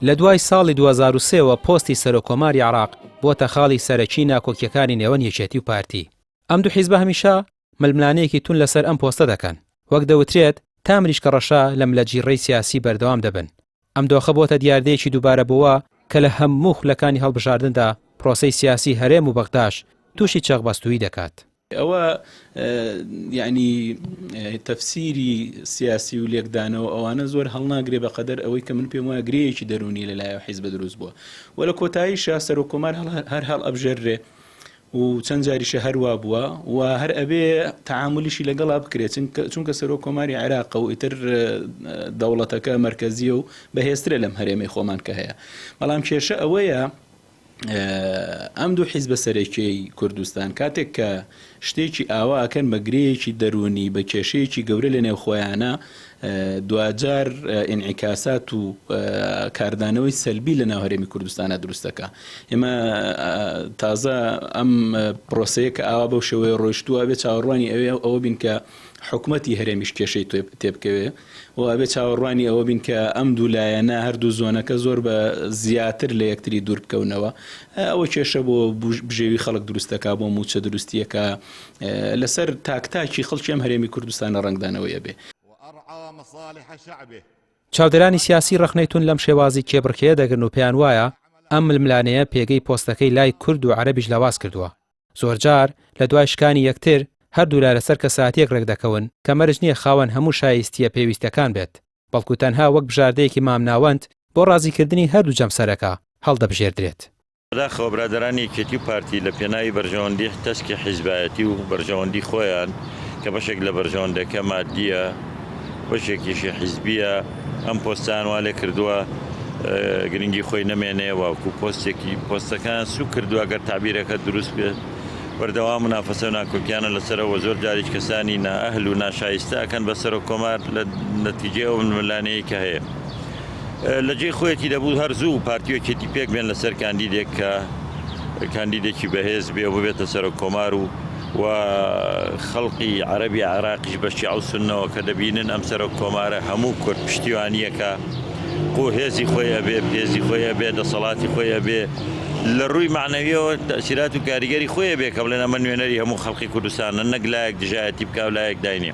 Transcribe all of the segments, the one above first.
لە دوای ساڵی 2003 وە پۆستی سەرۆککۆماری عێراق بۆتە خاڵی سەرەکی ناکۆکییەکانی نێوان یەکێتی و پارتی. ئەم دوو حیزبە هەمیشە ململانێیەکی توند لەسەر ئەم پۆستە دەکەن. وەک دەوترێت تا مریشکە ڕەشە لە ملەجیڕەی سیاسی بەردەوام دەبن. ئەم دۆخە بۆتە دیاردەیەکی دووبارەبۆوە کە لە هەموو خولەکانی هەڵبژاردندا پرۆسەی سیاسی هەرێم و بەغداش تووشی چەقبەستوویی دەکات. ئەوە یەعنی تەفسیری سیاسی و لێکدانەوە ئەوانە زۆر هەڵناگرێ بەقەدەر ئەوەی کە من پێم وایە گرێیەکی دەروونی لە لایەو حیزبە دروست بووە و لە کۆتاییشا سەرۆک کۆمار هەر هەڵئەبژێررێ و چەند جاریشە هەر وا بووە و هەر ئەبێ تەعامولیشی لەگەڵا بکرێت چونکە سەرۆک کۆماری عێراقە و ئیتر دەوڵەتەکە مەرکەزیە و بەهێزترە لەم هەرێمەی خۆمان کە هەیە بەڵام کێشە ئەوەیە ئەم دوو حیزبە سەرەکیەی کوردستان کاتێک کە شتێکی ئاوا ئەکەن بە گرێیەکی دەروونی بە کێشەیەکی گەورە لە نێو خۆیانە دواجار ئینعیکاسات و کاردانەوەی سەلبی لە ناو هەرێمی کوردستانە دروست دەکا ئێمە تازە ئەم پرۆسەیە کە ئاوا بەو شێوەیە ڕۆیشتووە بێ چاوەڕوانی ئەوێ ئەوە بین کە حکومەتی هەرێمیش کێشەی تێبکەوێ و ئەبێ چاوەڕوانی ئەوە بین کە ئەم دوو لایەنە هەردوو زۆنەکە زۆر بە زیاتر لە یەکتری دوور بکەونەوە ئەوە کێشە بۆ بژێوی خەڵک دروست دەکا بۆ مووچە دروستیەکە لەسەر تاک تاکی خەڵکی ئەم هەرێمی کوردستانە ڕەنگدانەوەی ئەبێ. چاودێرانی سیاسی ڕەخنەی توند لەم شێوازی کێبڕکێیە دەگرن و پێیان وایە ئەم ململانێیە پێگەی پۆستەکەی لای کورد و عەرەبیش لاواز کردووە. زۆرجار لە دوای شکانی یەکتر، هەردوولا لەسەر کەسایەتییەک رێکدەکەون کە مەرج نییە خاوەن هەموو شایستییە پێویستەکان بێت، بەڵکو تەنها وەک بژاردەیەکی مامناوەند بۆ رازیکردنی هەردوو جەمسەرەکە هەڵدەبژێردرێت. بەداخەوە برادەرانی یەکێتی و پارتی لە پێناوی بەرژەوەندی تەسکی حیزبایەتی و بەرژەوەندی خۆیان کە بەشێک لە بەرژەوەندەکە مادییە بەشێکیشی حیزبییە ئەم پۆستەیان وا لێکردووە گرنگی خۆی نەمێنێ و وەکو پۆستێکی پۆستەکان سوک کردووە گەر تەعبیرەکە دروست بێت بەردەوام منافەسە و ناکۆکیانە لەسەرەوە زۆر جاریش کەسانی نائەهل و ناشایستە ئەکەن بە سەرۆک کۆمار لە نەتیجەی ئەو ململانێیەی کە هەیە لە جێی خۆیەتی دەبوو هەر زوو پارتی و یەکێتی پێک بێن لەسەر کاندیدێک کە کاندیدێکی بەهێز بێ و ببێتە سەرۆک کۆمار و و خەڵقی عەرەبی عێراقیش بە شیعە و سوننەوە کە دەبینن ئەم سەرۆک کۆمارە هەموو کورد پشتیوانیەکە قو هێزی خۆی ئەبێ پێزی خۆی ئەبێ دەسەڵاتی خۆی ئەبێ لە ڕووی معنەویەوە تەسیرات و کاریگەری خۆی ئەبێ کە بڵێن ئەمە نوێنەری هەموو خەڵقی کوردستانە نەک لایەک دژایەتی بکا و لایەک داینێ.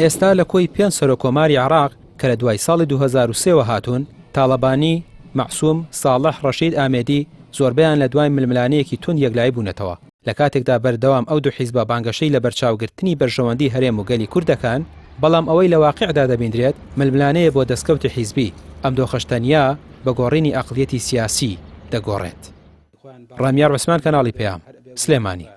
ئێستا لە کۆی پێنج سەرۆککۆماری عێراق کە لە دوای ساڵی 2003 وە هاتوون، تاڵەبانی، مەعسوم، ساڵح ڕەشید ئامێدی، زۆربەیان لە دوای ململانێیەکی توند یەکلایی بوونەتەوە، لە کاتێکدا بەردەوام ئەو دوو حیزبە بانگەشەی لەبەرچاوگرتنی بەرژەوەندی هەرێم و گەلی کورد دەکەن، بەڵام ئەوەی لە واقیعدا دەبیندرێت ململانێیە بۆ دەستکەوتی حیزبی، ئەم دۆخەش تەنیا بە گۆڕینی ئەقڵیەتی سیاسی دەگۆڕێت. ڕامیار عوسمان کەناڵی پەیام، سلێمانی.